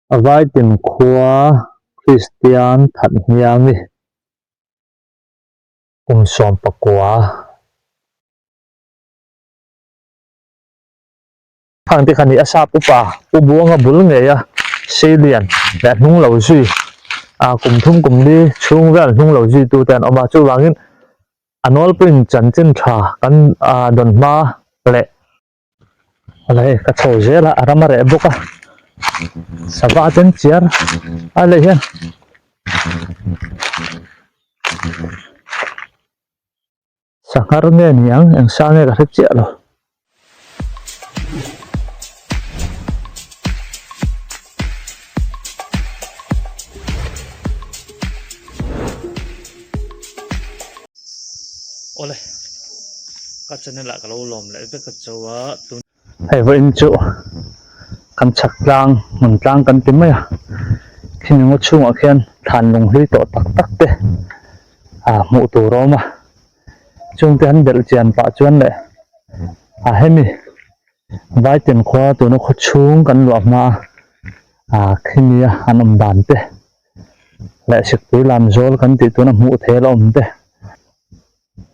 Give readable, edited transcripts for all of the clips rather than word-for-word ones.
Vaitin khua Kristian Thathniangi kum 19. Khang te kha ni a sap upa Pu Buanga bul ngei a Seilian leh hnung lo zui a kum thum kum li chhung vel hnung lo zui tu te an awm a chuvangin a nawlpuiin chanchin tha kan dawn hma leh Awle hei ka chho zel a a ram a reh bawk a sava ten chiar a leh hian sanghar nge ni ang eng sa nge ka hre chiah lo. Awle ka channel ah ka lo lawm leh vek a cho a tun hei vawiin chu kan chhak tlang hmun tlang kan ti mai a khimi ngaw chhungah khian thlan lung hlui tawh tak tak te ah hmuh tur a awm a chungte an belh chian pah chuan leh a hemi Vaitin khua tuna khaw chhung kan luah hma a khimi a an awm dan te leh sikpui lam zawl kan tih tuna hmuh theih la awm te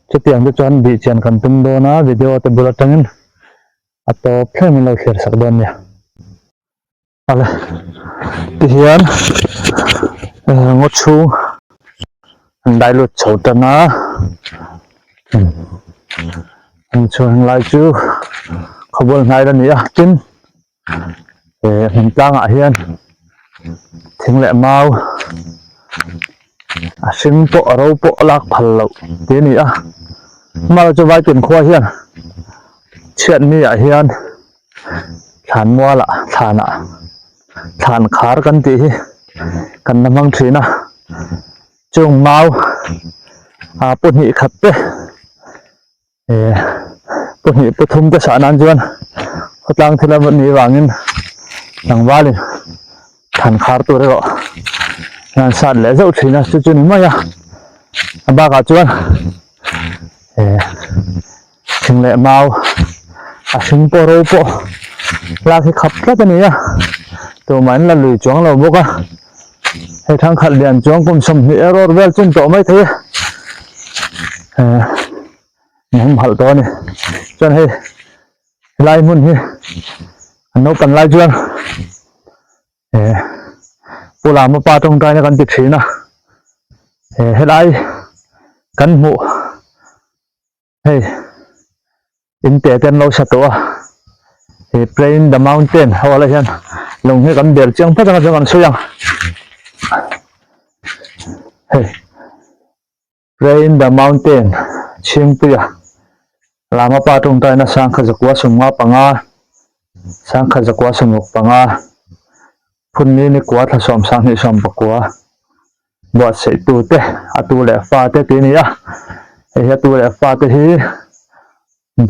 chutiang te chuan bih chian kan tum dawn a video te bul atangin a tawp thleng min lo thlir sak dawn nia. Awle tihian ngaw chhung an dai lut chho tan a an chhuan lai chu khawbual hnai la ni a tin eh hmun tlangah hian thing leh mau a hring pawh a ro pawh a lak phal loh tih a ni a amaherawhchu chu Vaitin khua hian chhiatni ah hian. Thlan mualah thlanah thlan khar kan tih hi kan la hmang thin a chung mau ah pu hnih khat te eh pu hnih pu thum te sah nan chuan khawtlang thil a nih vangin tlangvalin thlan khar tur erawh an sat leh zauh thin a chu chu ni mai a a bakah chuan eh. Thing leh mau a hring pawh ro pawh lak hi khap tlat a ni a tumah in la lui chuang lo bawk a hei thangkhat lian chuang kum 20 erawh vel chun tawh mai thei a eh ni hum halh tawh a ni chuan hei helai hmun hi an naupang lai chuan eh Pu Lama pa tawngtaina kan ti thin a eh helai kan hmuh. Hei in te te an lo sa tawh a he pray in the mountain ho ah lah hian lung hi kan bel chiang phawt anga chuan kan sawi ang hei pray in the mountain chhingpuia Rama pa tawngtaina sangkha zakua sawmnga panga sangkha zakua sawmruk panga phunni ni kua thla sawm sanghnih sawm pakua. Buatsaih tu te a tu leh fa te tih a ni a hei hi a tu leh fa te hi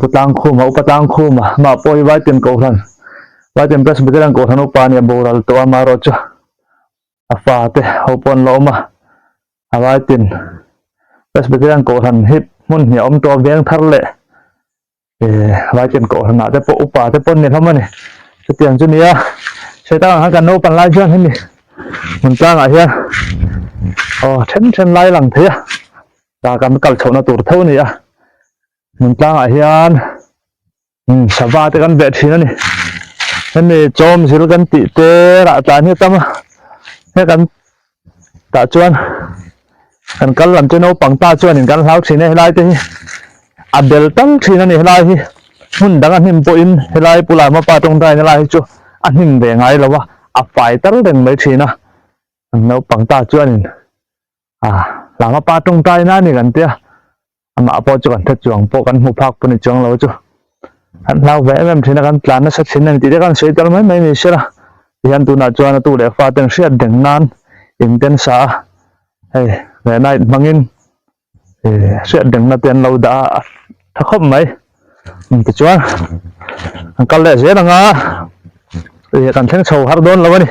Pu Tlangkhuma Upa Tlangkhuma mah pawh hi Vaitin Kohhran Vaitin Presbyterian Kohhran upa a ni a boral tawh a amaherawhchu a fa te ho pawh an la awm a a Vaitin Presbyterian Kohhran hi hmun hnih a awm tawh a veng thar leh eh Vaitin Kohhranah te pawh upa te pawh an ni hlawm a ni chutiang chu nia sawi tak ang khan kan naupang lai chuan hemi hmun tlangah hian aw then then lai lang thei a tah kan kal chhohna tur tho a ni a hmun tlangah hian umm sava te kan veh thin a ni hemi chawm zil kan tih te rah tlan hi a tam a he kan Tah chuan kan kal lam chu naupang ta chuanin kan hlau thin a helai te hi a bel tal thin a ni helai hi hmun dang a hnim pawhin helai Pu Lama pa tawngtai na lai hi chu a hnim ve ngai lo a a fai tal reng mai thin a naupang ta chuanin ah Lama pa tawngtai na a ni kan tia amah pawh chu kan hre chuang pawh kan hmu phak pawh ni chuang lo chu kan hlau ve em em thin a kan tlan nasa thin a ni tih te kan sawi tel mai mai ni sela tihian tunah chuan a tu leh fa ten hriat deng nan in ten sa a hei leh night hmangin ih hriat dengna te an lo dah a tha khawp mai tichuan an kal leh zel ang a ih kan thleng chho har dawn lo a ni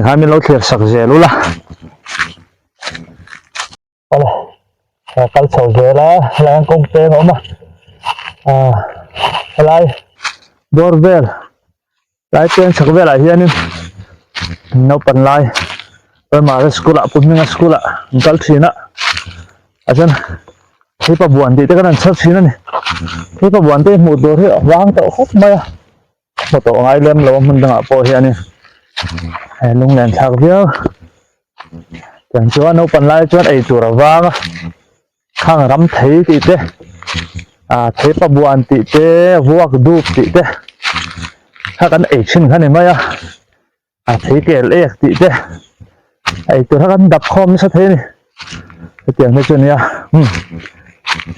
khan min lo thlir sak zel ula. Awle kal chho zel a helai hian kawng peng a awm a ah helai bawr vel lai peng chhak velah hianin. Naupan lai Burma school ah Pu Hminga school ah an kal thin a a chuan Theipa buan tih te kan han chhar thin a ni Theipa buan te hi hmuh tur hi a vang tawh khawp mai a hmu tawh ngai lem lo a hmun dangah pawh hianin he lunglen thlak viau tiang chuan naupan lai chuan ei tur a vang a khang ram thei tih te ah theipa buan tih te vuak dup tih te kha kan ei thin kha ni mai a. A thei kel ek tih te ei tur kha kan dap khawm nasa thei a ni hetiang hi chu a nia umm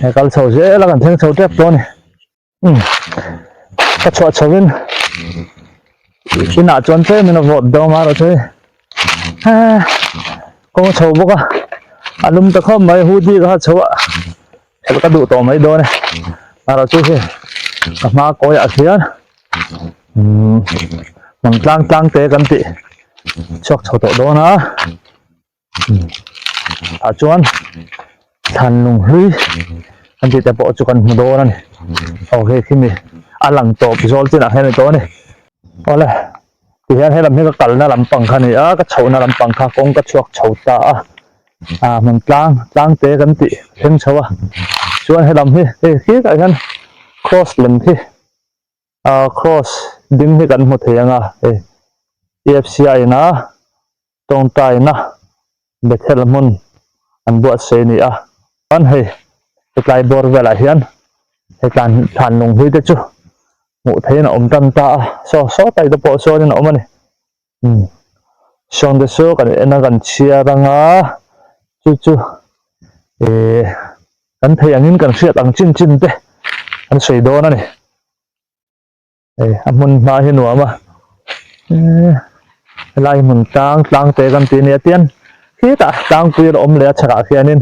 he kal chho zel a kan thleng chho tep tawh a ni umm ka chhuah chho in inah chuan tlem in a vawt deuh a erawh chu hei eee kawng a chho bawk a a lum ta khawp mai hoodie ka ha chho a phelh ka duh tawh mai dawn e erawh chu hei ka hma kawi ah hian. Umm hmun tlang tlang te kan tih chhuak chho tawh dawn a ah chuan thlan lung hlui kan tih te pawh chu kan hmu dawn a ni aw hei khi mi a lang tawp zawl chinah hian a ni tawh a ni awle tihian helam hi ka kalna lampang kha a ni a ka chhohna lampang kha kawng ka chhuak chho ta a ah hmun tlang tlang te kan tih thleng chho a chuan helam hi hei khi tah hian cross lem khi. Ah cross ding hi kan hmu thei ang a hei EFCI in a tawngtaina Bethel hmun an buatsaih a ni a chuan hei hetlai bawr velah hian hei tlan thlan lung hlui te chu hmuh theihin a awm tan ta a saw saw tai te pawh sawn in a awm a ni umm sawn te chu kan en a kan chhiar ang a chu chu ihh kan thei angin kan hriat ang chin chin te an sawi dawn a ni hei a hmun hma hi nuam a eee helai hmun tlang tlang te kan tih ania tian khitah tlangpui a awm leh a chhakah khianin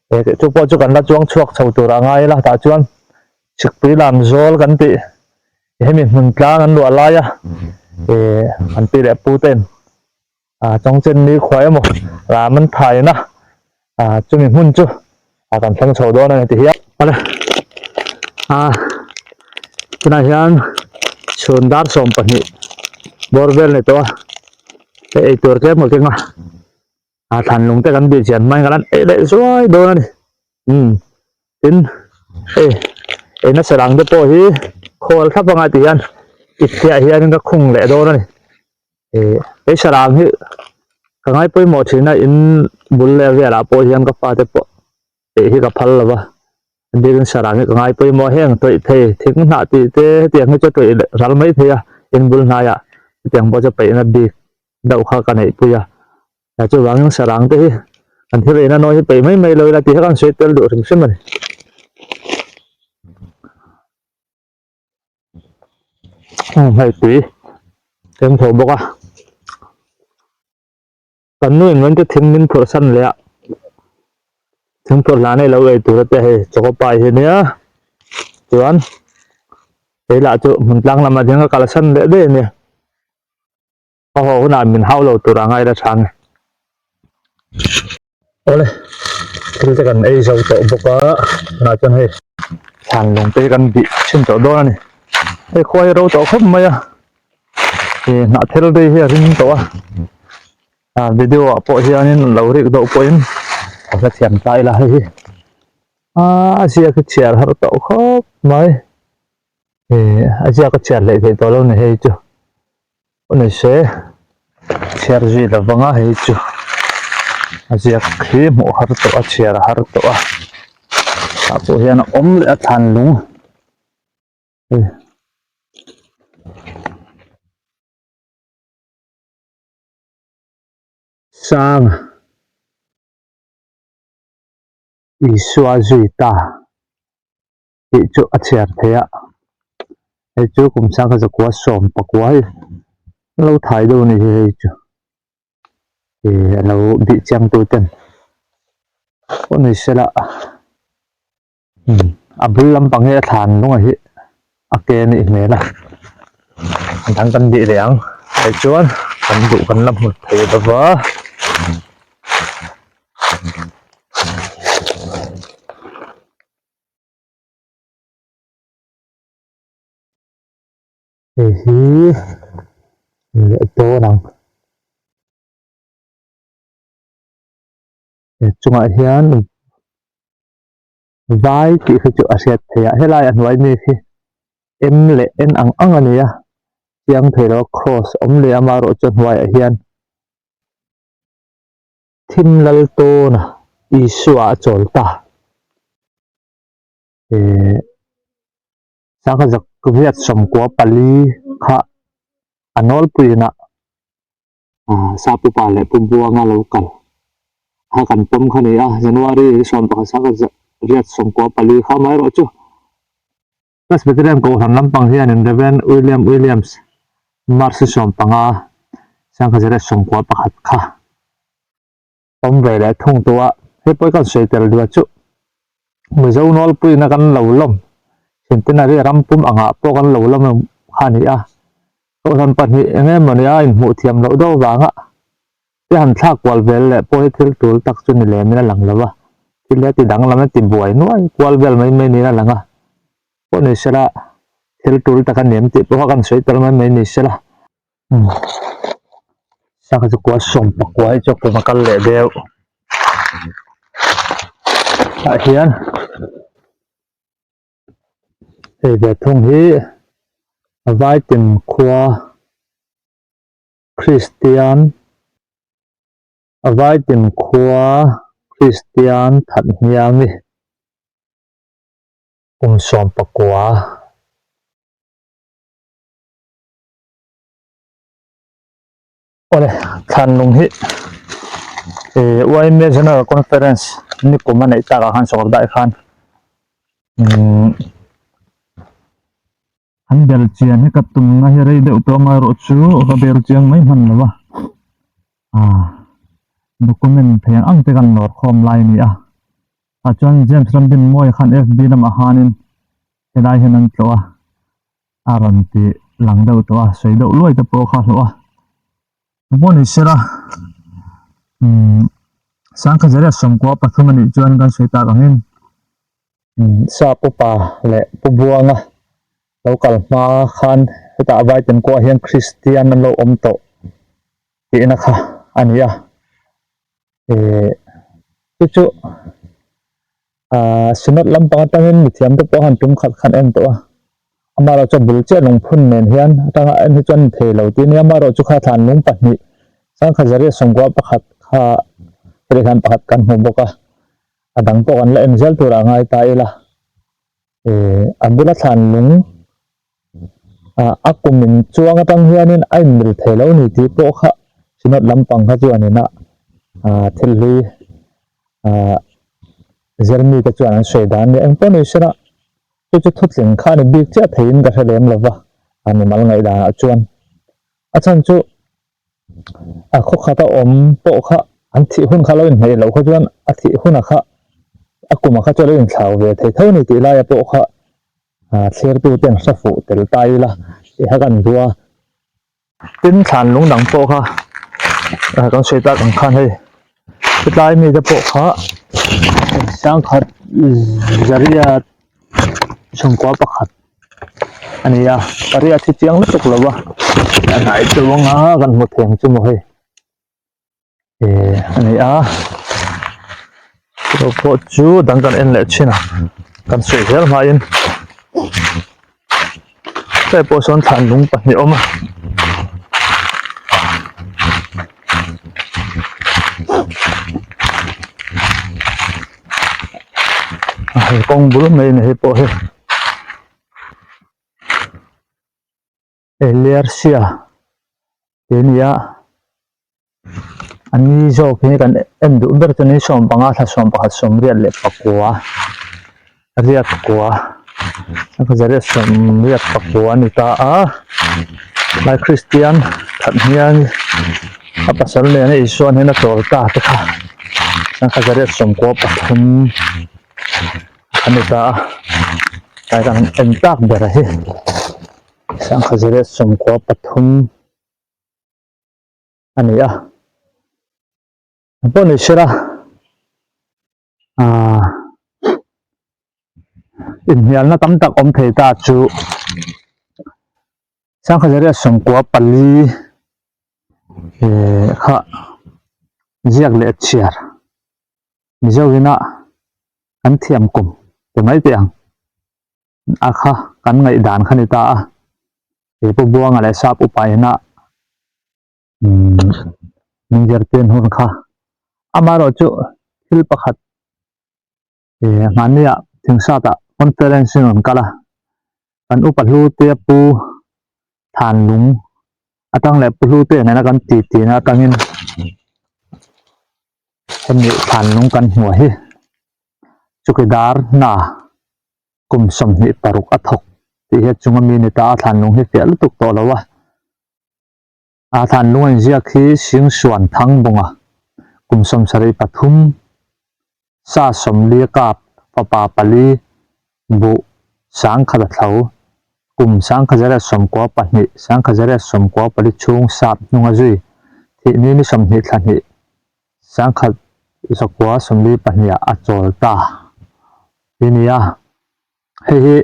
he chu pawh chu kan la chuang chhuak chho tur a ngai la tah chuan chhikpui lam zawl kan tih hemi hmun tlang an luah lai a eee an pi leh pu ten ah chawngchen ni khua emaw ram an thain a ah chumi hmun chu ah kan thleng chho dawn a ni ti hian awle ah tunah hian chhun dar 12 bawr vel ni tawh a hei eitur tlem ka keng a ah thlan lung te kan bih chian hmain kan han ei leh zuai dawn a ni umm tin hei ei nasa dang te pawh hi khawl thlap anga ti hian ip te ah hian ka khung leh dawn a ni. Ih hei sarang hi ka ngai pawimawh thin a in bul leh velah pawh hian ka fate pawh tih hi ka phal lo va biakin sarang hi ka ngai pawimawh heng tawih thei thing hnah tih te hetiang hi chu tawih leh ral mai thei a in bul hnaiah hetiang pawh chu peihna bik deuh kha ka neih pui a chuvangin sarang te hi kan thil eina nawi hi peih mai mai lo ila tih kha kan sawi tel duh hrim hrim a ni. Hei tui tlem tho bawk a kan nu in rawn chu thing min phurh san leh a thing phurh hlan hi lo ei tur a tia hei choka pai hi ania chuan kei lah chu hmun tlang lamah hian ka kalsan leh daih a nia. Ka haw hunah min hau lo tur a ngai la chang e. Awle, thil te kan ei zo tawh bawk a, tunah chuan hei thlan lung te hi kan bih chhin tawh dawn a ni. Hei khua hi ro tawh khawp mai a, ih hnah thel te hi a ring tawh a, ah video ah pawh hianin lo rik deuh pawhin a hrethiam ta ila hei hi ah a ziak hi chhiar har tawh khawp mai. Ih a ziak a chhiar hleih theih tawh lo ni hei chu. Aw ni se chhiar zui lo vang a hei chu a ziak hi hmuh har tawh a chhiar a har tawh a tah pawh hian a awm leh a thlan lung hei. Sang Isua zui ta. tih chu a chhiar thei a hei chu kum sangha zakua 19 hi lo thai deuh a ni hi hei chu ih a lo bih chiang tu ten pawh ni sela umm a bul lampang hi a thlan lung a hi a ke a nih hmel a a dang kan bih leh ang hei chuan kan duh kan la hmu thei lo va. Hei hi leh dawn ang. chungah hian vai tih khi chu a hriat theih a helai a hnuai mi khi m leh n ang ang a ni a chiang thei lo a cross awm leh a amaherawh chu a hnuaiah hian thim lal tawn a Isua a chawl ta eh sangha zak riat sawmkua pali kha a nawlpuiin ah. Ah Sapu pa leh Pu Buanga lo kal kha kan pawm kha ni a, January 11 sangha riat 14 kha amaherawh chu Presbyterian Kohhran lampang hianin Rev William Williams March 15 sangha riat 91 kha awm ve leh thung tawh a, hei pawh hi kan sawi tel duah chu Mizo nawlpuiin a kan lo lawm Centenary ram pum angah pawh kan lo lawm kha a ni a, Kohhran pahnih eng emaw nia inhmuh thiam loh deuh avanga te han thlak kual vel leh pawh hi thil tul tak chu ni lemin a lang lo a, thil hi a ti danglam a ti buai nuai kual vel mai mai niin a lang a, pawh ni sela thil tul tak a ni em tih pawh kha kan sawi tel mai mai ni sela. Sangha chu kua sawm pakua hi chu kum a kal leh deuh tah hian hei ve thung hi a vaitin khua Kristian a vaitin khua Kristian that hniangi kum sawm pakua. Awle thlanlung hi eh YMA General Conference nikum a neih tak ah khan sawr daih khan umm an bel chian hi ka tumna hi rei deuh tawh amaherawh chu ka bel chiang mai hman lo a ah document thei ang ang te kan lawr khawm lai a ni a tah chuan James Ramdinmawia khan F_B lamah khanin helai hian an tlawh a. a rawn ti lang deuh tawh a sawi deuh luai te pawh kha hlawh a pawh ni sela umm sangkhat zariat sawmkua pathum a nih chuan kan sawi tak angin umm sap upa leh pu buanga lo kal hma khan hetah vaitin kawh ah hian kristian an lo awm tawh tihna kha a ni a eh chu chu Ahh Synod lampang atangin mithiam te pawh han tum khat khan en tawh a, amaherawh chu a bul chiah lungphun nen hian atanga en hi chuan ni thei lo tih a nia, amaherawh chu kha thlan lung pahnih sangkhat zariat sawmkua pakhat kha heti hian pakhat kan hmu bawk a, a dang pawh kan la en zel turah a ngai ta ila eh a bula thlan lung ah a kum in chuang atang hianin a inmil thei lo ni tih pawh kha Synod lampang kha chuanin a ah thil hlui ah Zermi te chuan an sawi dan nia engpawh ni sela chu chu thutling kha a ni bik chiah theiin ka hre lem lova a mimal ngaihdanah chuan a chhan chu a khaw khata awm pawh kha an thih hun kha lo inhneih loh kha chuan a thih huna kha a kuma kha chu a lo inthlau ve thei tho a ni tih laia pawh kha ah thlertu ten hre fuh tel ta ila tih kha kan duh a. Tin thlan lung dang pawh kha ah kan sawi tak ang khan hei hetlai mi te pawh kha sangkhat zariat chhungkua pakhat a ni a pariat hi chiang lutuk lo a a hnai deuh anga kan hmu thei ang chu maw hei eh a ni a chu pawh chu dang kan en leh thin a kan sawi zel hmain hei pawh sawn thlan lung pahnih a awm a. Hei kawng bul mai a ni hei pawh hi hei lersia tih a ni a a ni zawk hi kan en duh ber chu ni 15 thla 11 sawmriat leh pakua riat kua zariat sawmriat pakua a ni ta a tlai kristian that hian a pasal nena Isua hnena chawl ta te kha sangha zariat sawmkua pathum a ni ta a tlai kan en tak ber a hi sangha zariat sawmkua pathum. a ni a pawh ni sela ahh inhnialna tam tak awm thei ta chu sangha zariat sawmkua pali eh kha ziak leh chhiar. Mizo ina kan thiam kum ti mai teh ang a kha kan ngaihdan kha ni ta a he pu Buanga leh sap upa ina umm min zirtir hun kha amaherawhchu thil pakhat eh mahnia thingsat ah conference in rawn kal a kan upa hlu te pu Thanlung atang leh pu hlu te nena kan ti ti na atangin hemi Thanlung kan hmuh hi chukidar hna kum 26 a thawk tih hi a chunga mi ni ta a Thlanlung hi fiah lutuk tawh lo a. A thlanlung a inziak hi Singsuan Thangbawnga kum 73 sa 40 kap fapa pali buh 1000 a thlo kum 1992 1994 chhung sap hnung a zui thih ni ni 20 thla hnih 1942 ah a chawl ta hi nia. Hei hi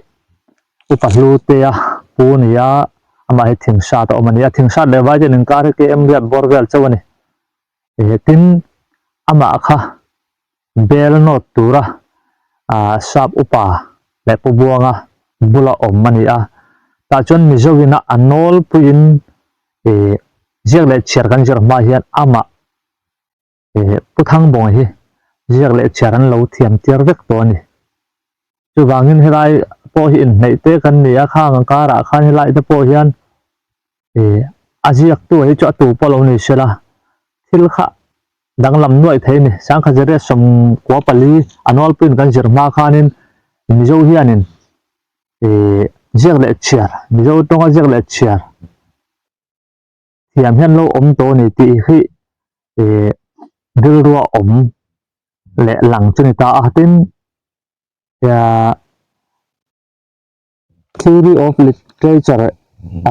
upa hlu te a pu a ni a amah hi thing hrat a awm a ni a thing hrat leh vai te an inkar hi km riat bawr vel chauh a ni eh tin amah kha bel nawt tura ah sap upa leh pu buanga bula awm a ni a tah chuan mizo ina a nawlpuiin eh ziak leh chhiar kan zir hma hian amah eh Pu Thangbawnga hi ziak leh chhiar an lo thiam tir vek tawh a ni. Chuvangin helai pawh hi inhneih te kan ni a, khang ang karah khan helai te pawh hian eh a ziaktu hi chu a tu pawh lo ni sela thil kha danglam nuaih thei a ni. 1994 a nawlpuiin kan zir hma khanin Mizo hianin eh ziak leh chhiar Mizo tawnga ziak leh chhiar thiam hian lo awm tawh a ni tih hi eh rilrua awm leh lang chu ni ta a tin ah theory of literature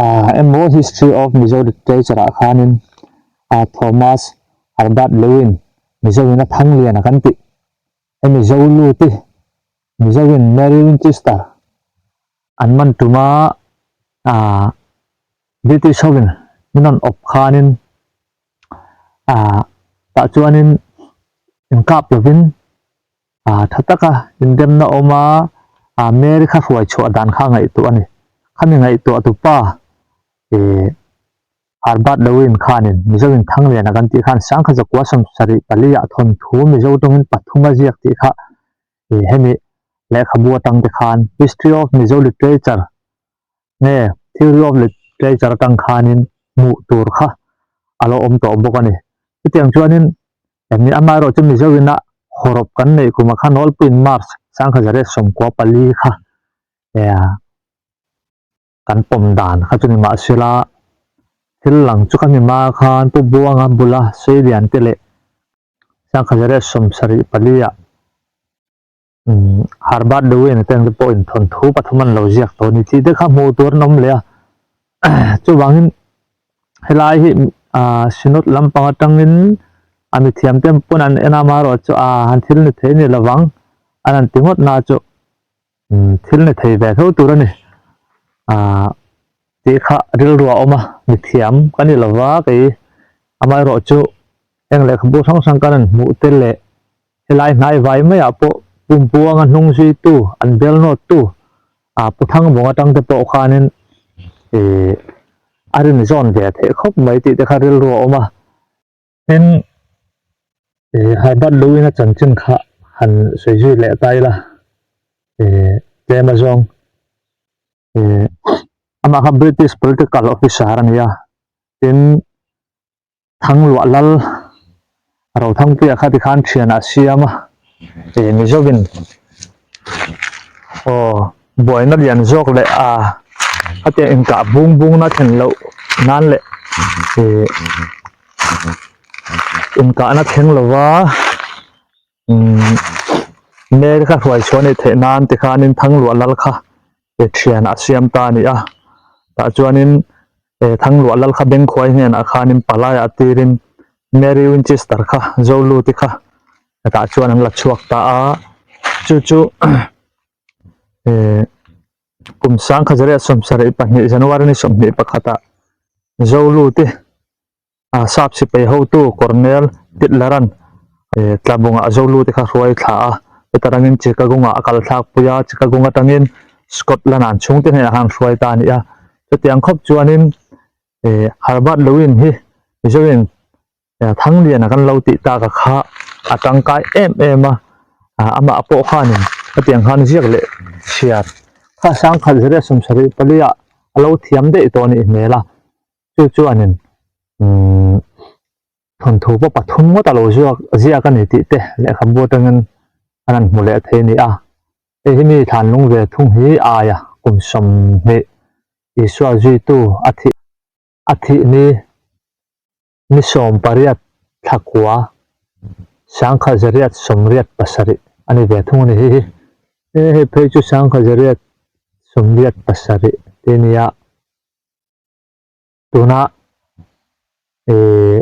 ah emaw history of Mizo literature ah khanin ah Thomas Herbert Lewin Mizo in a thang lian a kan tih hemi Zo lut hi Mizo in Mary Winchester an man tuma ah British hovin min rawn awp khanin ah tah chuanin inkap lovin ah tha taka indemna awm a ah Mary kha hruai chhuah dan kha ngaihtuah a ni. Khami ngaihtuah tupa eh Herbert Lewin khanin Mizo in Thangliana kan tih khan 1974 ah thawnthu Mizo tawngin pathum a ziak tih kha eh hemi lehkhabu atang te khan History of Mizo Literature nge Theory of Literature atang khanin hmuh tur kha a lo awm tawh bawk a ni. Chutiang chuanin eng amaherawh chu Mizo ina hawrawp kan neih kumah khan Nawlpuiin March 1994 kha kan pawm dan kha chu ni mahsela thil lang chu ka ni hma khan Pu Buanga bula Seilian te leh 1974 ah Umm Herbert Lewin te ang te pawh in thawnthu pathum an lo ziak tawh a ni tih te kha hmuh tur an awm leh a chuvangin helai hi ah synod lampang atangin a mithiam te pawn an en a amaherawh chu ah han thil ni thei ni lovang an han ti ngawt na chu umm thil ni thei ve tho tur a ni ah tih kha rilru a awm a mithiam ka ni lova kei amaherawh chu heng lehkhabu hrang hrang kan han hmuh te leh Helai hnai vai maiah pawh pumpuanga hnung zuitu an bel nawttu ah Pu Thangbawnga atang te pawh khanin ih a rin zawn ve theih khawp mai tih te kha rilru a awm a. Tin, ih Herbert Lewin-a chanchin kha han sawi zui leh ta ila ih tlem azawng ih amah kha British political officer a ni a, tin, Thangluah lal Rothangpuia kha tikhan thian a siam a, ih Mizovin aw buaina lian zawk leh a hetiang inkah bung bung na thlen loh nan leh ih inkahna thleng lova umm Mary kha hruai chhuah a nih theih nan tikhanin Thangluah lal kha thian a siam ta a ni a tah chuanin eh Thangluah lal kha Bengkhuai hnenah khanin palaiah tirin Mary Winchester kha Zoluti kha tah chuan an la chhuak ta a chu chu eh kum 1972 January ni 21 ah Zoluti. A sap sipai hotu Colonel Titlaran Tlabungah a zo lut te kha hruai thla a, heta rangin Chicago-ah a kal thlak pui a, Chicago atangin Scotland ah an chhungte hnenah khan an hruai ta a ni a. Chutiang khawp chuanin Herbert Lewin hi Mizoin Thangliana kan lo tih tak a kha a tangkai em em a, amah pawh khanin hetiang khan ziak leh chhiar kha sangkhat zariat sawmsarih paliah a lo thiam daih tawh a nih hmel a, chu chuanin umm thawnthu pawh pathum ngawt a lo zuak ziak a ni tih te lehkhabu atangin an han hmu leh thei a ni a, hei hi mi thlanlung ve thung hi aia kum 20 Isua zuitu a thih a thih ni ni 18 thlakua sangkhat zariat 87 a ni ve thung a ni hi hi hei phei chu sangkhat zariat 87 te a nia. Tuna eh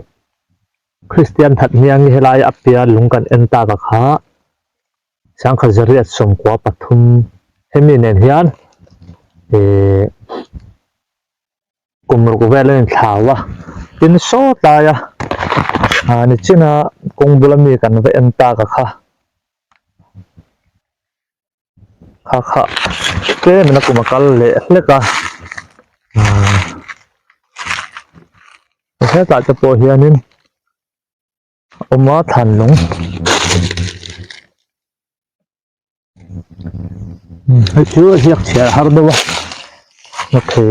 Kristian that hmiang hi helai a pial lung kan en tak a kha sangkhat zariat 93 hemi nen hian eh kum ruk vel a inthlau a tin sawt lai a ah nichina kawng bula mi kan va en tak a kha. Kha kha tlem in a kum a kal leh hlek a ahh hetah te pawh hianin a awm a thlan lung hei chu ziak chhiar har deuh a hmu thei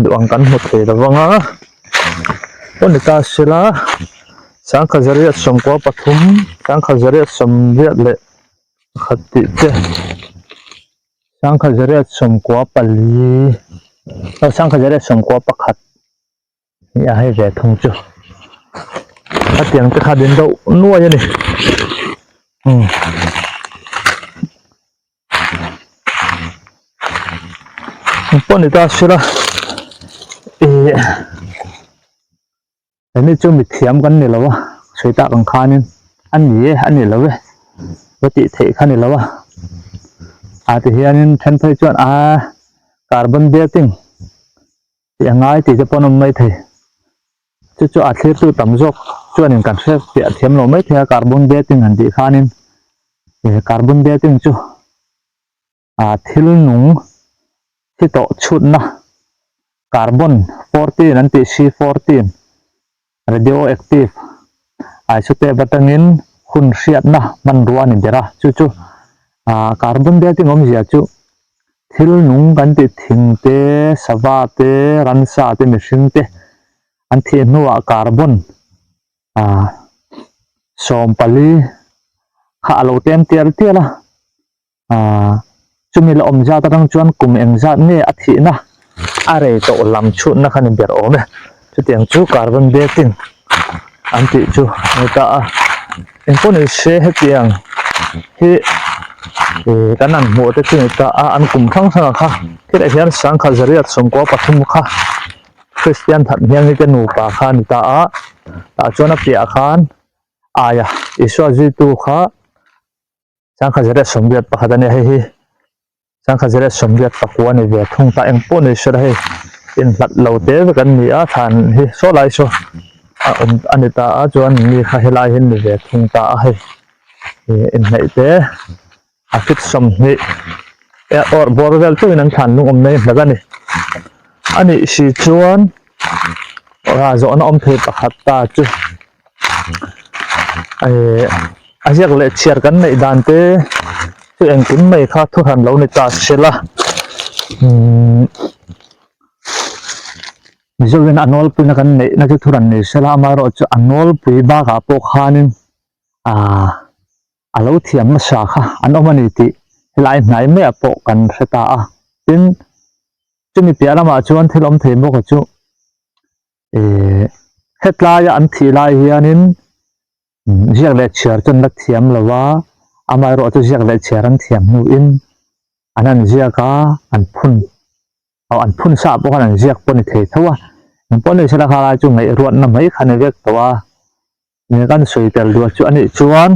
duh ang kan hmu thei lo vang a aw ni ta sela sangkhat zariat 93 sangkhat zariat 80 leh. Pakhat tih te sangkhat zariat 94 aw sangkhat zariat 91 ni a hei ve thung chu a tiang te kha din deuh nuai a ni umm pawh ni ta sela ih Hemi chu mithiam kan ni lo a, sawi tak ang khanin a ni e, a ni lo e, va tih theih kha ni lo a. Ah ti hianin then phei chuan a carbon dating tih a ngai tih te pawh an awm mai thei. Chu chu a thlirtu tam zawk chuanin kan hre piah thiam lo mai thei a carbon dating han tih khanin carbon dating chu A thil nung thi tawh chhutna carbon 14 an tih C 14 radioactive isotope atangin hun hriatna hmanrua a ni ber a, chu chu carbon dating awmzia chu thil nung kan tih thing te, sava te, ransa te, mihring te an thih hnuah carbon 14 kha a lo tlem tial tial a. Aaa chumi la awm zat atang chuan kum eng zat nge a thihna a rei tawh lam chhutna kha ni ber awm e chutiang chu carbon dating an tih chu a ni ta a engpawh ni se hetiang hi ih kan han hmuh te chu ni ta a an kum hrang hrang ah kha khilaiah hian sangkhat zariat 93 kha Kristian that hmiang hi te nupa kha a ni ta a tah chuan a piahah khan aia Isua zuitu kha. Sangkhat zariat 81 a nia hei hi sangkhat zariat 84 a ni ve thung ta eng pawh ni sela hei inhlat lo te vek an ni a thlan hi saw lai saw a awm a ni ta a chuan mi kha helai hi an ni ve thung ta a hei ih inhnaih te a fit 20 eh awrh bawr vel chauhin an thlan lung awm mai hlat a ni a nih si chuan zawhna awm thei pakhat ta chu. Eh a ziak leh chhiar kan neih dan te chu engkim mai kha thu hran lo ni ta sela umm Mizoin a nawlpuina kan neih na chu thu hran ni sela amaherawhchu a nawlpui bakah pawh khanin ah a lo thiam nasa kha an awm a ni tih helai hnai maiah pawh kan hre ta a tin chumi piah lamah chuan thil awm thei bawk chu. Ehh hetlaia an thih lai hianin ziak leh chhiar chu an la thiam lo a, amaherawh chu ziak leh chhiar an thiam hnuin an han ziak a, an phun aw an phun sa pawh khan an ziak pawh a ni thei tho a, engpawh ni sela khalai chu ngaihruatna mai kha a ni vek tawh a, eng kan sawi tel duah chu a nih chuan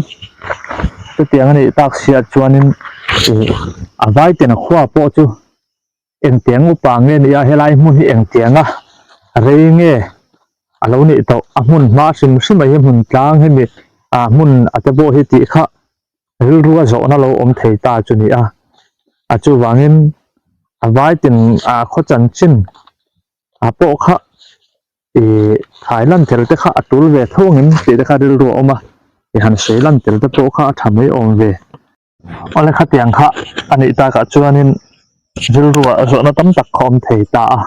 chutiang a nih tak siah chuanin ih a vai ten a khua pawh chu. Engtiang upa nge nia helai hmun hi engtianga rei nge a lo nih tawh a hmun hma hrim hrim a hi hmun tlang hemi ah hmun a te pawh hi tih kha rilru a zawhna lo awm thei ta chu ni a, a chuvangin a vaitin ah khaw chanchin ah pawh kha ih thai lan tel te kha a tul ve tho angin tih te kha rilru a awm a, ih han sawi lan tel te pawh kha a tha mai awm ve. Awle khatiang kha a nih takah chuanin rilru ah zawhna tam tak kha awm thei ta a,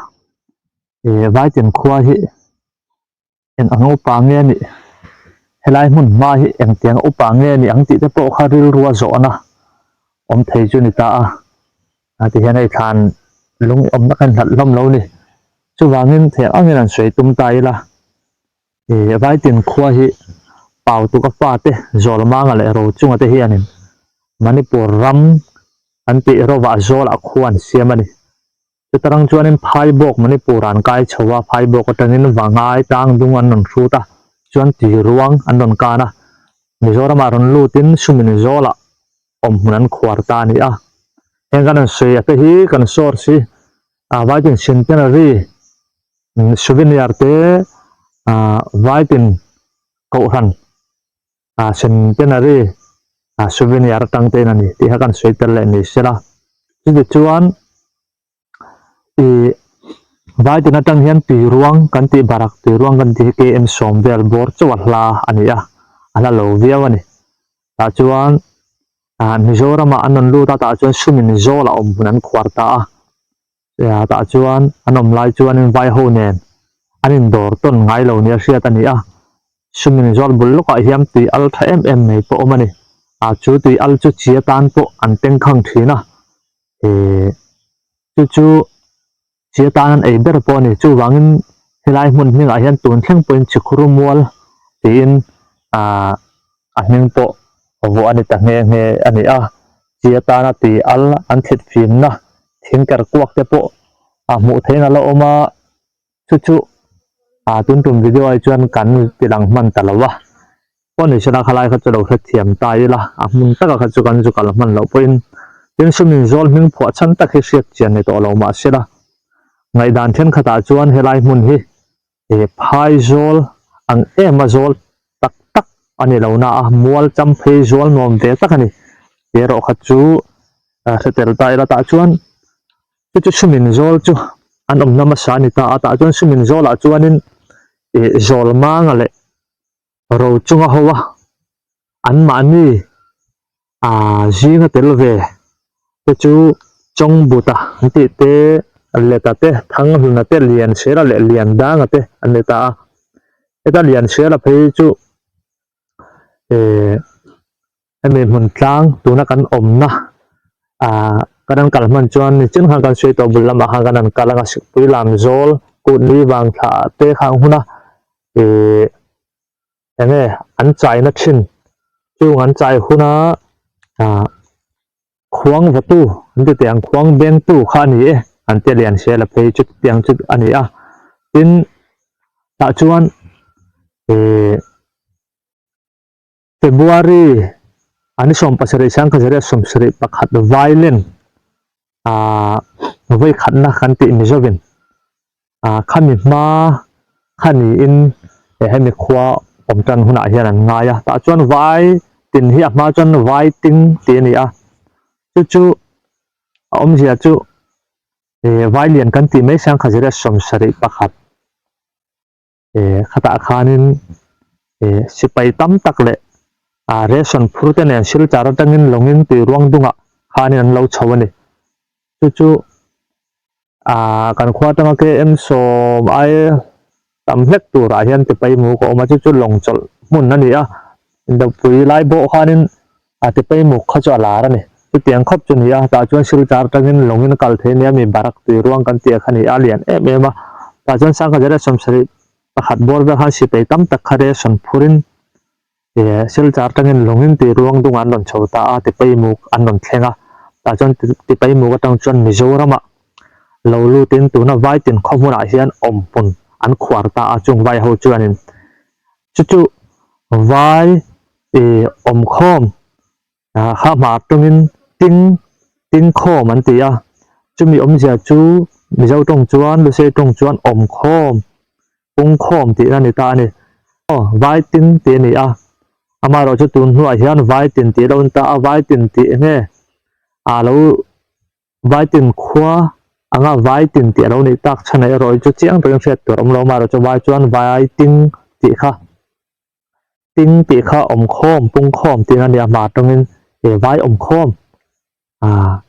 ih vaitin khua hi eng ang upa nge a nih helai hmun hma hi engtiang upa nge a nih ang tih te pawh kha rilrua zawhna awm thei chu ni ta a a ti hian hei thlan lung awmna kha inhlat hlawm lo ni chuvangin thei angin an sawi tum ta ila ih Vaitin khua hi Pautuka fate Zawlmanga leh Rochunga te hianin Manipur ram an tih rovah zawlah khua an siam a ni. Chutarang chuanin Phaibawk Manipur an kai chho a, Phaibawk atangin Vangai tlang dung an rawn hrut a, chuan Tiruang an rawn kan a, Mizoramah rawn lutin Sumin Zawlah awmhmun an khuar ta a ni a. Heng kan rawn sawi a te hi kan source hi Vaitin Centenary Souvenir te Vaitin Kohhran Centenary souvenir atang te in a ni tih kha kan sawi tel leh ni sela. Chuti chuan ih Vaitin atang hian tui ruang kan tih barak tui ruang kan tih hi km sawm vel bawr chauh a hla a ni a, a hla lo viau a ni. Tah chuan ah Mizoramah an rawn lut a tah chuan sumin zawl a awm hmun an khuar ta a. Tah chuan an awm lai chuanin vai ho nen an indawr tawn ngai lo nia hriat a ni a, sumin zawl bul lawkah hian tui al tha em em mai pawh awm a ni. Ah chu tui al chu chi atan pawh an tengkhang thin a, eh chu chu chi atan an ei ber pawh a ni. Chuvangin helai hmun hmingah hian tun thleng pawhin Chikhuru mual tiin ah a hming pawh vuah a ni ta nghe nghe a ni a, chi atana tui al an thlit fimna thing ker kuak te pawh a hmuh theihin a la awm a, chu chu ah tun tum video ah hi chuan kan ti lang hman ta lo a, pawh ni sela khalai kha chu lo hrethiam ta ila a hmun taka kha chu kan zu kal hman loh pawhin tin sumin zawl hming phuah chhan tak hi hriat chian ni tawh lo mahsela ngaihdan thenkhatah chuan helai hmun hi He phai zawl ang em a zawl tak tak a ni lo na a, mual cham phei zawl nuam ve tak a ni. Tih erawh kha chu hre tel ta ila tah chuan chu chu sumin zawl chu an awmna hmasa a ni ta a, tah chuan sumin zawlah chuanin ih zawl manga leh ro chunga ho a anmahni ah zinga tel ve te chu Chawngbuta an tih te Leta te Thanghluna te Liansela leh Liandanga te an ni ta a heta Liansela phei chu eh hemi hmun tlang tuna kan awmna ah kan an kal hman chuan nichin khan kan sawi tawh bul lamah khan kan han kal anga Sikpui lam zawl kut ni vang thla te kha ang hun a eh enge an chaina thin chung an chai huna ah khuang vatu an ti teh ang khuang bengtu kha a ni e an tia lian sia la phei chu tiang chu a ni a tin tah chuan eh February a ni 17 sangkhazaria 71 violin ah vawi khatna kan tih Mizovin ah khami hma kha niin eh hemi khua awm tan hunah hian an ngai a tah chuan vai tin hi a hma chuan vai ting tih a ni a chu chu a awmzia chu eh vai lian kan tih mai sangkhazaria 71 eh khatah khanin eh sipai tam tak leh ah ration phur te nen silchar atangin lawngin tui ruang dungah khanin an lo chho a ni chu chu ah kan khua atanga km sawm ai tam hlek turah hian tipaimuk a awm a chu chu lawng chawlh hmun a ni a indopui lai bawh khanin a tipaimuk kha chu a lar a ni chutiang khawp chu a ni a tah chuan silchar atangin lawngin a kal thei a nia mi barak tui ruang kan tih kha a ni a lian em em a tah chuan sangkhazaria 71 bawr vel khan sipai tam tak kha ration phurin Ih Silchar atangin lawngin tih ruang dungah an rawn chho ta a, Tipaimuk an rawn thleng a, tah chuan Tipaimuk atang chuan Mizoramah lo lutin tuna Vaitin khaw hmunah hian awmhmun an khuar ta a, chung vai ho chuanin chu chu vai ih awmkhawm kha hmar tawngin ting tingkhawm an ti a, chumi awmzia chu Mizo tawng chuan Lusei tawng chuan awmkhawm pungkhawm tihna a ni ta a ni. Aw, vai ting tih a ni a. Amaherawh chu tun hnuah hian Vaitin tih a lo ni ta a, Vaitin tih eng nge a lo Vaitin khua anga Vaitin tih a lo nih tak chhan erawh hi chu chiang takin hriat tur a awm lo. Amaherawh chu Vai chuan Vaiting tih kha Ting tih kha awmkhawm pungkhawm tihna a ni a, hma atangin he Vai awmkhawm ah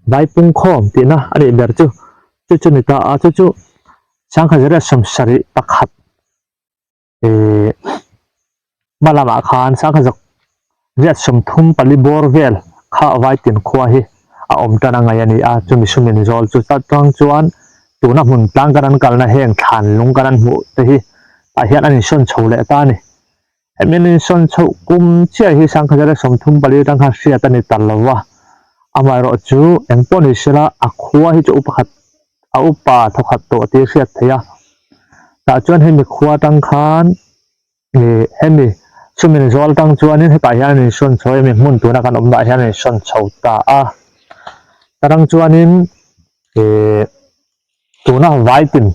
Vai pungkhawm tihna a nih ber chu chu chu ni ta a, chu chu Sangkhazariah sawmsarih pakhat. Ehh hma lamah khan sangha riat 34 bawr vel kha Vaitin khua hi a awm tan a ngaih a ni a, chumi sumin zawl chu tang chuan tuna hmun tlang kan an kalna heng thlan lung kan an hmuh te hi tah hian an insawn chho leh ta a ni. Hemi an insawn chhoh kum chiah hi sangha riat 34 atang khan hriat a ni ta lo va, amaherawh chu eng pawh ni sela a khua hi chu upa khat a upa thawkhat tawh tih a hriat theih a tah chuan hemi khua atang khan ih hemi chumi zawl atang chuanin hetah hian an insawn chho a hemi hmun tuna kan awmna ah hian an insawn chho ta a tarang chuanin ih tuna vaitin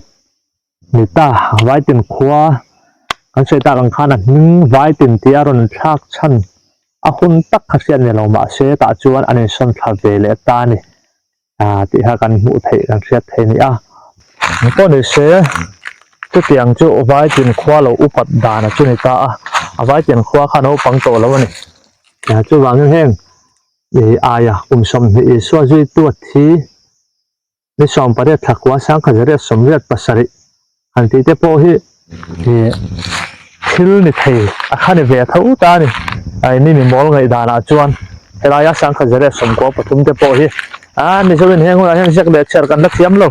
ni ta vaitin khua kan sawi tak ang khan a hming vaitin tih a rawn thlak chhan a hun tak kha hriat ni lo mahse tah chuan an insawn thla ve leh ta a ni. Ah tih kha kan hmuh theih kan hriat theih a ni a. Eng pawh ni se chutiang chu Vaitin khua lo upat dan a chu ni ta a, a Vaitin khua kha naupang tawh lo a ni. Chuvangin heng ih aia kum 20 Isua zuitu a thi ni 18 thla kua 1987 han tih te pawh hi ih thil ni thei a kha ni ve tho ta a ni. Ai mi mi mawl ngaih danah chuan helaia 1993 te pawh hi a Mizoin heng hunah hian ziak leh chhiar kan la thiam lo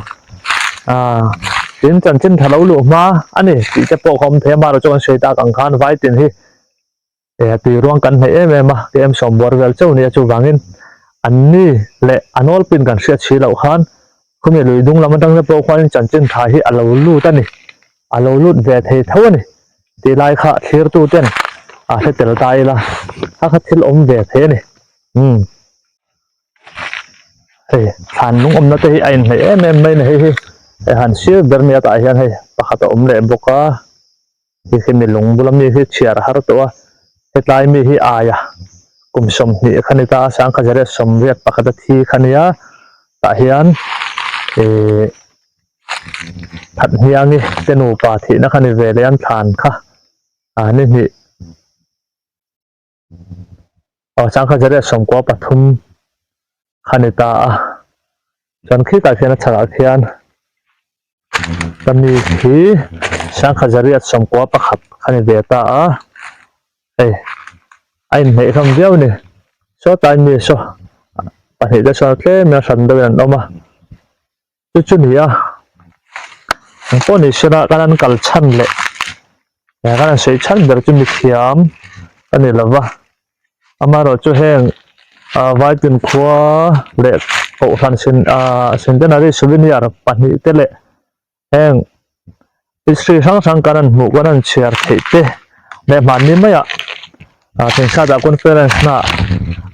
ah tin chanchin tha lo luh hma a ni tih te pawh kha awm thei a amaherawhchu chu kan sawi tak ang khan Vaitin hi He tui ruang kan hneih em em a, KM sawmbuar vel chauh nia chuvangin an ni leh a nawlpin kan hriat si loh khan khumi lui dung lam atang te pawh khuanin chanchin tha hi a lo lut a ni, a lo lut ve thei tho a ni tih lai kha thlirtu ten a hre tel ta ila kha kha thil awm ve thei a ni. Umm hei thlan lung awmna te hi a inhneih em em mai a ni hei hi hei han sir ber nia tah hian hei pakhat a awm leh bawk a. Hei hi mi lung bula mi hi chhiar a har tawh a, hetlai mi hi aia kum 20 kha ni ta a, 1981 a thi kha nia, tah hian ihh Thathniangi te nupa thihna kha ni ve leh an thlan kha ah ni hnih. Aw 1993 kha ni ta a chuan khitah khian a chhakah khian ka mi khi 1991 kha ni ve ta a hei a inhneih hlawm viau a ni sawtlai mi saw pahnih te chuan tlem in a hran deuhin an awm a. Chu chu ni a, eng pawh ni sela kan an kal chhan leh kan an sawi chhan ber chu mithiam a ni lova, amaherawh chu heng ah Vaitin khua leh Kohhran sen ah Centenary Souvenir pahnih te leh heng history hrang hrang kan han hmuh kan han chhiar theih te leh hmanni maiah ah Thingchhata conference hna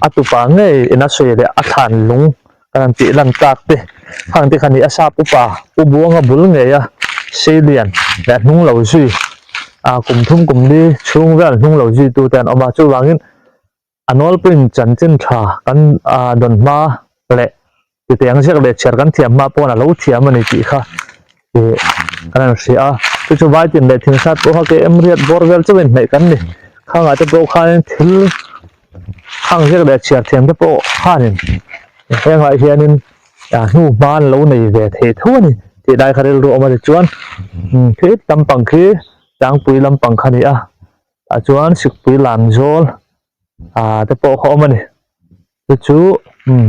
a tupa ngei in a sawi leh a thlan lung kan han tih lan tak te khang te kha ni a sap upa u buanga bul ngei a seilian leh hnung lo zui ah kum thum kum li chhung vel hnung lo zui tu te an awm a chuvangin A nawlpuiin chanchin tha kan dawn hma leh titeng ziak leh chhiar kan thiam hma pawn a lo thiam a ni tih kha ih kan han hria a. Chu chu Vaitin leh Thingsat pawh kha KM riat bawr vel chauhin hnaih kan ni. Khangah te pawh khanin thil khang ziak leh chhiar thiam te pawh khanin hengah hianin hnu hma an lo nei ve thei tho a ni tih lai kha rilru a awm a ni. Chuan khi lampang khi tlangpui lampang kha a ni a. Tah chuan sikpui lan zawl ah te pawh kha awm a ni chu chu umm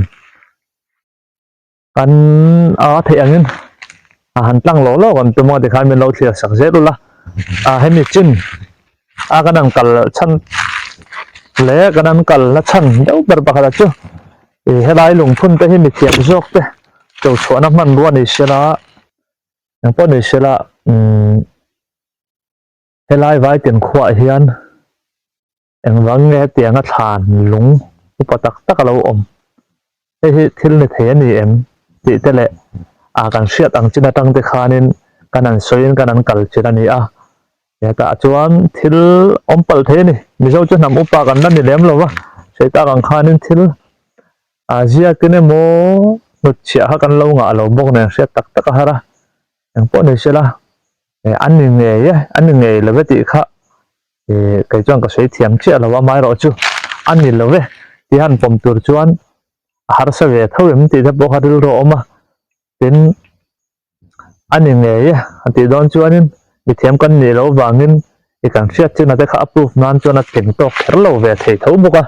kan a theih angin a han tlang lawk lawk ang tum a tikhan min lo thlir sak zel ula ah hemi chin a kan han kal chhan leh kan han kal na chhan deuh ber pakhat ah chu ih helai lungphun te hi mithiam zawk te cho chhuahna hmanrua ni sela engpawh ni sela umm. Helai Vaitin khuaah hian engvang nge hetianga thlan lung upa tak tak a lo awm? Hei hi thil ni thei a ni em? tih te leh ah kan hriat ang chin atang te khanin kan han sawiin kan han kal chin a ni a. Hetah chuan thil awm palh thei a ni. Mizo chu hnam upa kan la ni lem lo va, sawi tak ang khanin thil a ziakin emaw hnutchhiah kha kan lo ngah lo bawk nen hriat tak tak a har a, engpawh ni sela an ni ngei e, an ni ngei lo ve tih kha kei chuan ka sawi thiam chiah lo a, amaherawhchu a ni lo ve tih han pawm tur chuan a harsa ve tho em tih te pawh kha rilru a awm a, tin a ni ngei e a tih dawn chuanin mithiam kan nih loh vangin i kan hriat chin ate kha a proof nan chuan a tling tawk kher lo ve thei tho bawk a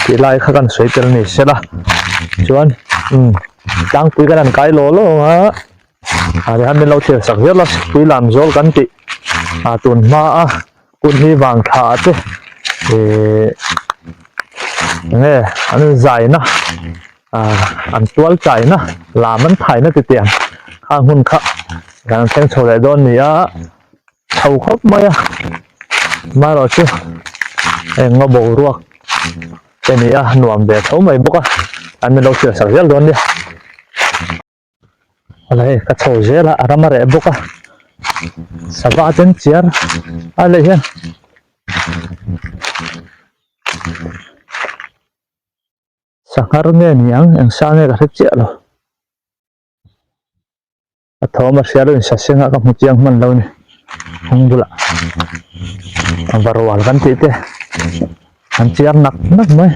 tih lai kha kan sawi tel ni sela chuan umm tlangpui kan han kai law law ang a ah tihian min lo thlir sak zel a pui lam zawl kan tih ah tun hma a hun hi vang thla te ihh enge an zaina ah an tual chaina lam an thaina ti tiang khang hun kha kan thleng chho leh dawn ni a chho khawp mai a amaherawhchu heng ngaw boruak te ni a nuam ve tho mai bawk a an min lo thlir sak zel dawn nia. Awle hei ka chho zel a a ram a reh bawk a sava ten chiar a leh hian sanghar nge ni ang eng sa nge ka hre chiah lo a thawm a hria lo in saseng ah ka hmu chiang hman lo a ni kawng bulah a varual kan tih te an chiar nak nak mai.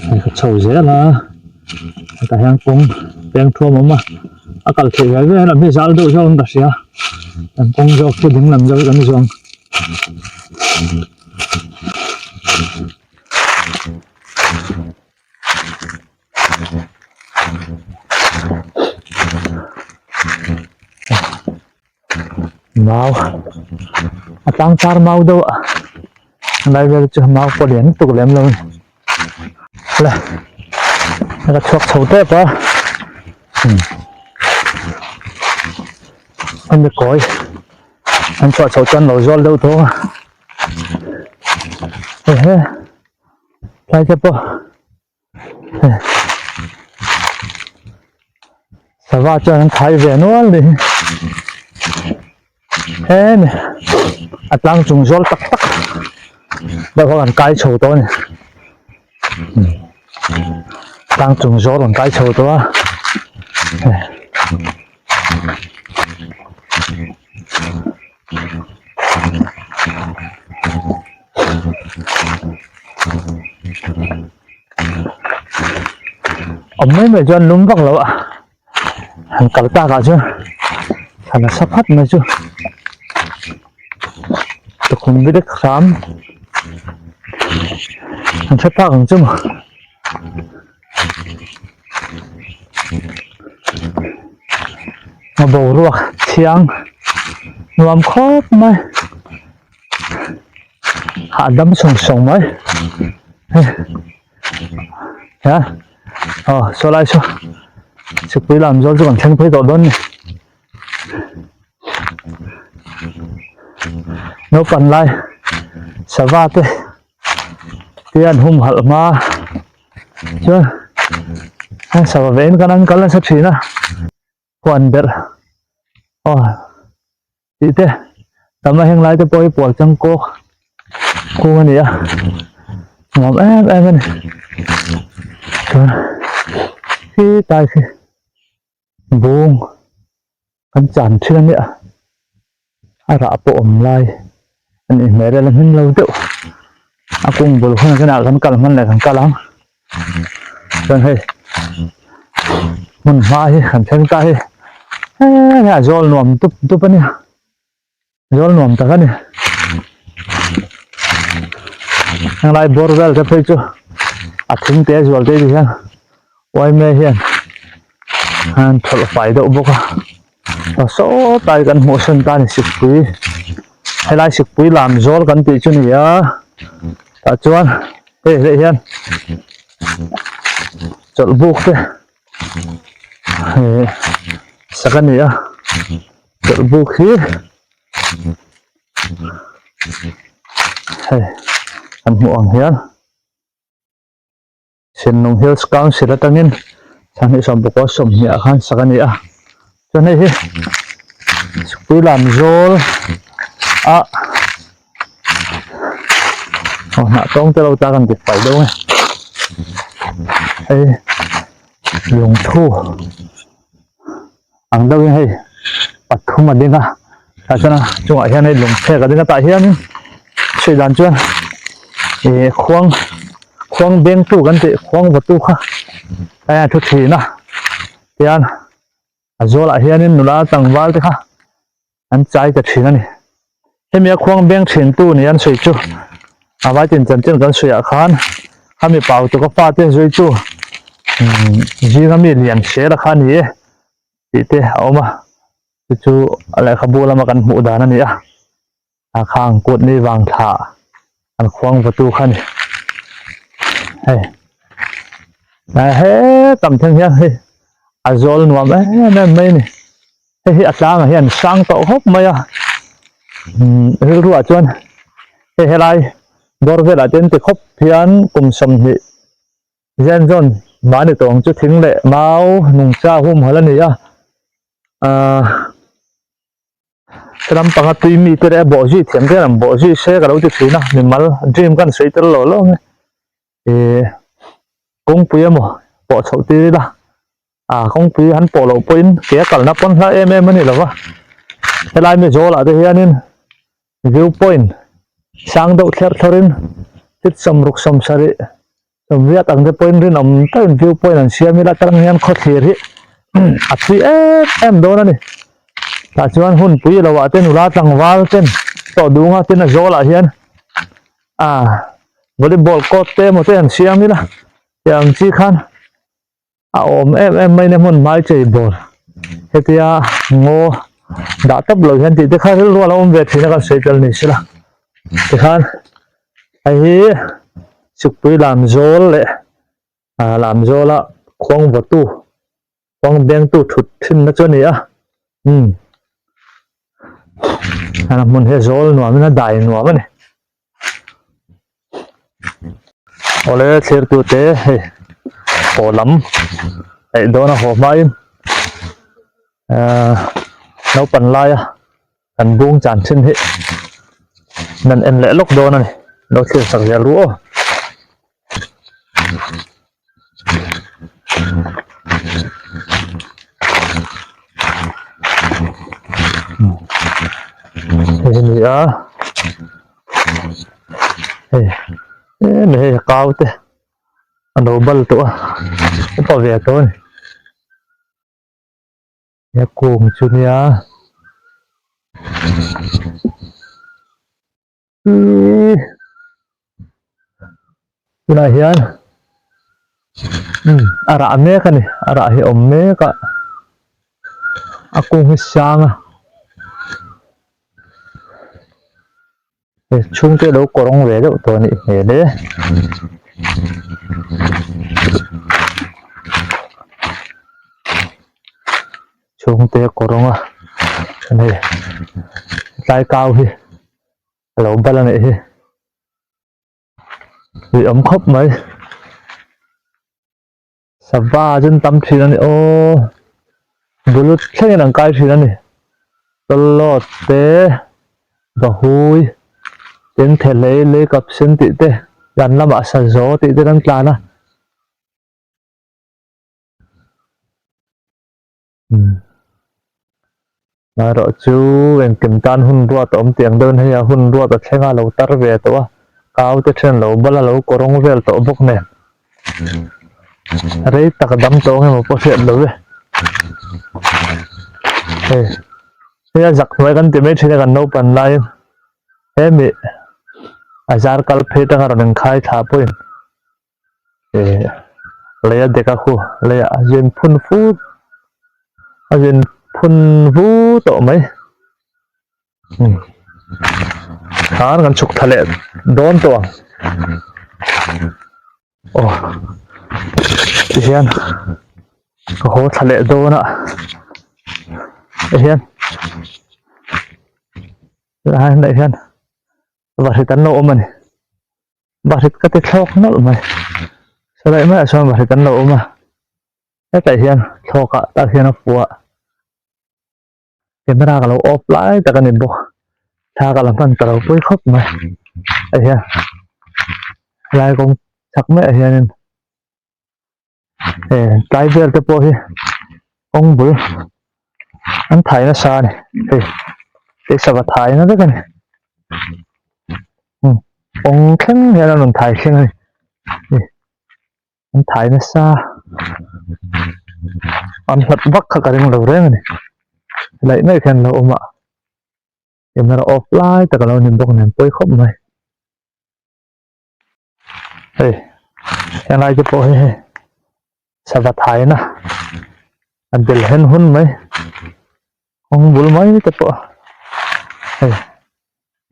Hei ka chho zel a hetah hian kawng peng thuam a awm a a kal theih ve ve lam hi zal deuh zawk in ka hria kan kawng zawk chu ding lam zawk hi kan zawng. Mau a tlang char mau deuh a lai vel chu mau pawh lian lutuk lem lo a ni le ka chhuak chho tep a an ni kawi an chhuah chhoh chuan lo zawl deuh tawng a ehe tlai te pawh. Sava chuan an thai ve nual ni hemi a tlang chung zawl tak tak deuh kha kan kai chho tawh a ni tlang chung zawl kan kai chho tawh a. Awm mai mai chuan lum vak lo a han kal tak ah chuan thlan a sa phat mai chu tukhum bi dek hram an hre phak ang chu maw. A boruak thiang nuam khawp mai hahdam sawng sawng mai hei aw saw lai saw sikpui lam zawl chu kan thleng phei tawh dawn a ni naupang lai sava te. Te an humhalh hma chuan heng sava vein kan an kal nasa thin a huan berh aw tih te tam a heng lai te pawh hi pual changkawk kung a ni a nuam em em a ni chuan khi tai khi bung kan chan thin a nia a rah pawh awm lai a nih hmel e la hmin lo deuh a kung bul hunah chuan kan kal hman leh kan kal ang chuan hei hmun hma hi kan thleng ta hi hei a zawl nuam dup dup a nia zawl nuam tak a ni henglai bawr vel te phei chu a thing te zual te ti hian uaime hian an thawlh fai deuh bawk a. Aw saw tai kan hmuh sawn ta a ni sikpui helai sikpui lam zawl kan tih chu a ni a tah chuan hei hlei hian chawlh buk te eh sak a ni a chawlh buk hi hei kan hmuh ang hian. Sennung Hills Council atangin Sanghnih Sawmpakua 20 ah khan sak a ni a, chuan hei hi Sukpui lam zawl. A aw hnah tawng te lo ta kan ti fai deuh nge hei lungthu ang deuh in hei pathum a ding a tah chuan a chungah hian hei lungphek a ding a tah hianin chhui dan chuan ih khuang khuang beng tu kan tih khuang va tu kha a hian a thu thin a tian a zawlah hianin nula tlangval te kha an chai ta thin a ni hemi a khuang beng thin tu ni an sawi chu a vai tin chanchin kan sawi ah khan khami pau tu ka fa te zui chu zinga mi lian sel a kha ni e tih te a awm a chu chu a lehkhabu lama kan hmuh dan a ni a a khang kut ni vang thla an khuang va tu kha ni hei he tam thleng hian hei a zawl nuam em em mai a ni hei hi a tlangah hian sang tawh khawp mai a rilru ah chuan hei helai bawr velah te an ti khawp hian kum 20 zen zawn mahni tawng chu thing leh mau nungcha humhalh a ni a ahh. Ram panga tui mi te leh a bawh zui thiam te hian an bawh zui se ka lo ti thin a mimal dream khan sawi tel lo lo ang e ih kawngpui emaw pawh chhoh tir ila ah kawngpui han pawh loh pawhin ke a kalna pawn hla em em a ni lo va helai mi zawlah te hianin view point sang deuh thler thlawrin thil sawmruk sawmsarih Riat ang te pawhin rinawm takin view point an siam ila tang hian khawthlir hi a thui em em dawn a ni tah chuan hun pui lo ah te nula tlangval ten tawh dung a tin a zawl ah hian ah volleyball court te emaw te an siam ila tiang chi khan a awm em em mai na hmun hmai chei bawr hetia ngaw dah tawp lo hian tih te kha rilru a lo awm ve thin a kan sawi tel ni sela tikhan hei hi sikpui lam zawl leh ah lam zawla khuang vawtu khuang bengtu thut thin na chu a ni a umm a hmun hi a zawl nuam in a dai nuam a ni. Awle thlir tu te hei haw lam eih dawn a haw hmain ahh naupang laia kan bung chan thin hi nan en leh lawk dawn a ni lo thlir sak zel ru aw. Hei hi ni a hei em hei a kau te a lo bal tawh a upa ve tawh a ni he kung chu nia. Ihh tunah hian umm a rah mek a ni a rah hi a awm mek a a kung hi sang a hei chhungte lo kawrawng ve deuh tawh a nih hmel e. Chhungte kawrawng a hei tlai kau hi. A lo bal a nih hi ui awm khawp mai sava chu an tam thin a ni aw bulut thlengin an kai thin a ni tawlawt te vahui tin thelei lei kap sen tih te zan lamah sazaw tih te an tlan a. Marawh chu engkim tan hun ruat a awm tiang deuhin hei a hun ruat a thleng a lo tar ve tawh a kau te then lo bal a lo kawrawng vel tawh bawk nen rei tak dam tawh ang emaw pawh hriat lo e hei hei a zak hnuai kan ti mai thin a kan naupan laiin hemi a zar kal phei atanga rawn inkhai thla pawhin. Ih lei a dek a khu leiah a zin phun fut a zin phun vu tawh mai umm khan kan chhuk thla leh dawn tawh ang aw tihian ka haw thla leh dawn a tihian helaiah hian vahrit an lo awm a ni. Bahrit ka ti thlawk nawlh mai saw maiah chuan bahrit an lo awm a hetah hian thlawk ah tak hian a fuh a camera ka lo off lai tak a ni bawk. Thla ka la hman ta lo pui khawp mai hei hian helai kawng chhak maiah hianin he tlai vel te pawh hi kawng bul an thai nasa a ni hei hei sava thai na vek a ni kawng thleng hian an rawn thai thleng a ni. An thai nasa an hlat vak kha ka ring lo reng a ni laih mai khian lo awm a camera off lai tak a lo ni bawk nen pawi khawp mai hei helai te pawh hi hei sava thaina a bel hen hun mai kawng bul mai te pawh hei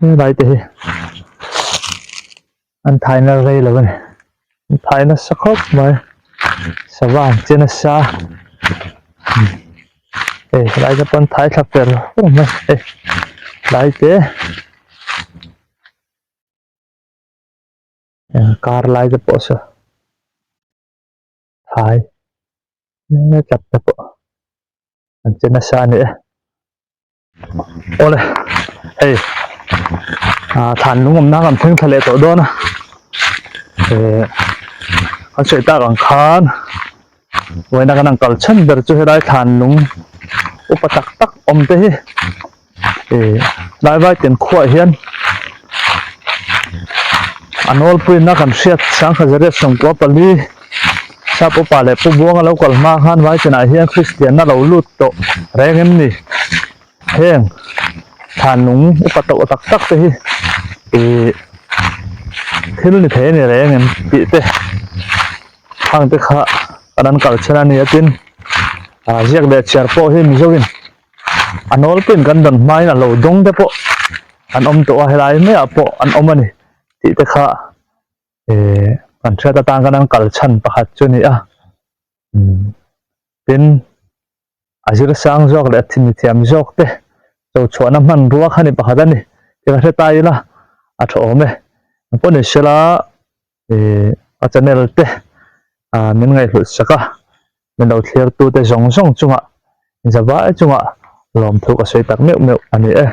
helai te hi an thaina rei lo a ni an thai nasa khawp mai sava an che nasa hei helai te pawh an thai thla per per mai hei helai te kar lai te pawh saw thai tlat te pawh an che nasa a ni e. Awle hei ah thlan lung awmna kan thleng thla leh tawh dawn a eh kan sawi tak ang khan vawiina kan ang kal chhan ber chu helai thlan lung upa tak tak awm te hi eh lai vai ten khuaah hian a nawlpuina kan hriat sangkhat zariat sawmkua pali sap upa leh pu buanga lo kal hma khan vai chenah hian kristianna lo lut tawh reng em ni heng thlan lung upa tawh tak tak te hi ih thil ni thei a ni reng em tih te hang te kha kan an kal chhan a ni a tin ah ziak leh chhiar pawh hi mizo in a nawlpin kan dawn hmain a lo dawng te pawh an awm tawh a helai maiah pawh an awm a ni tih te kha eh kan hriat atan kan an kal chhan pakhat chu a ni a tin a zir sang zawk leh a thimi thiam zawk te cho chhuahna hmanrua kha ni pakhat a ni tih ka hre ta ila a tha awm e engpawh ni sela eh a channel te ah min ngaihhlut sak a min lo thlir tu te zawng zawng chungah zavai chungah lawmthu ka sawi tak meuh meuh a ni e.